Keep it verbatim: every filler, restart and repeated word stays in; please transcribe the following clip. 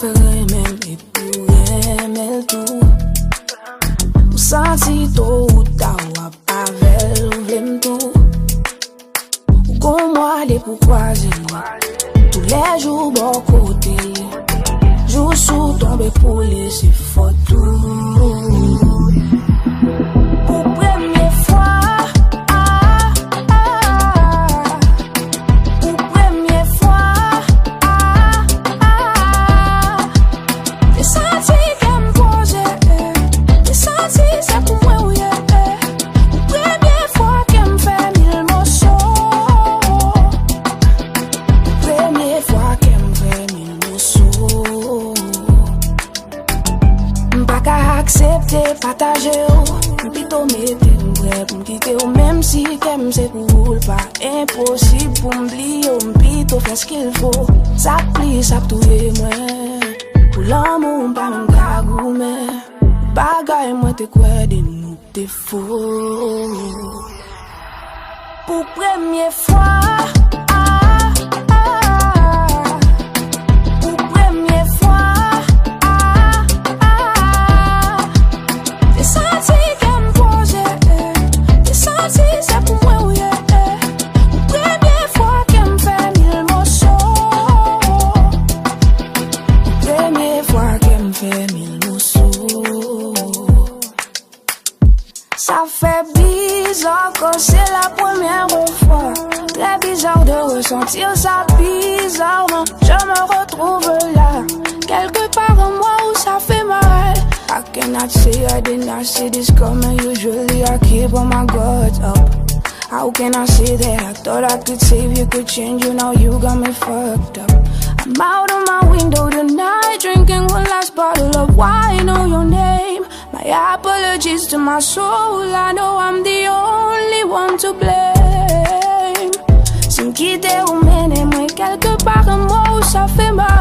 Renmen m epi w renmen l tou. M santi tôt ou ta w ap avè l, ou vle m tou. Ou gon mwa depi w kwaze l. Toulèjou bò kote l. Jou sou tonbe pou li se fòt ou. Pou premye fwa, ah, ah, ah. Pou premye fwa, ah, ah, ah. Te santi kè m poze, eh. Te santi se pou mwen ou ye, eh. Pou premye fwa kè m fè mil moso. Pou premye fwa kè m fè mil moso. M pa ka aksepte pataje w. M pito mete m prè pou m kite w, menm si kè m se pou ou l pa enposib pou m bliye w. M pito fè ce qu'il faut. Sa k plis ap touye mwen. Pou lanmou m pa menm ka goumen. Bagay mwen te kwè de nou te fo. Pou premye fwa, ah, ah, ah. Pou premye fwa, ah, ah, ah. Te santi kè m poze, eh. Te santi se pou mwen ou ye, eh. Pou premye fwa kè m fè mil moso. Pou premye fwa kè m fè mil moso. Ça fait bizarre quand c'est la première fois. Très bizarre de ressentir ça bizarrement. Je me retrouve là, quelque part en moi où ça fait mal. I cannot say I did not see this coming. Usually I keep all my guards up. How can I say that I thought I could save you, could change you? Now you got me fucked up. I'm out of my window tonight, drinking one last bottle of wine on your name. My apologies to my soul, I know I'm the only one to blame. Si m kite ou mennen mwen kèlke pa, mwen ou sa fè mal.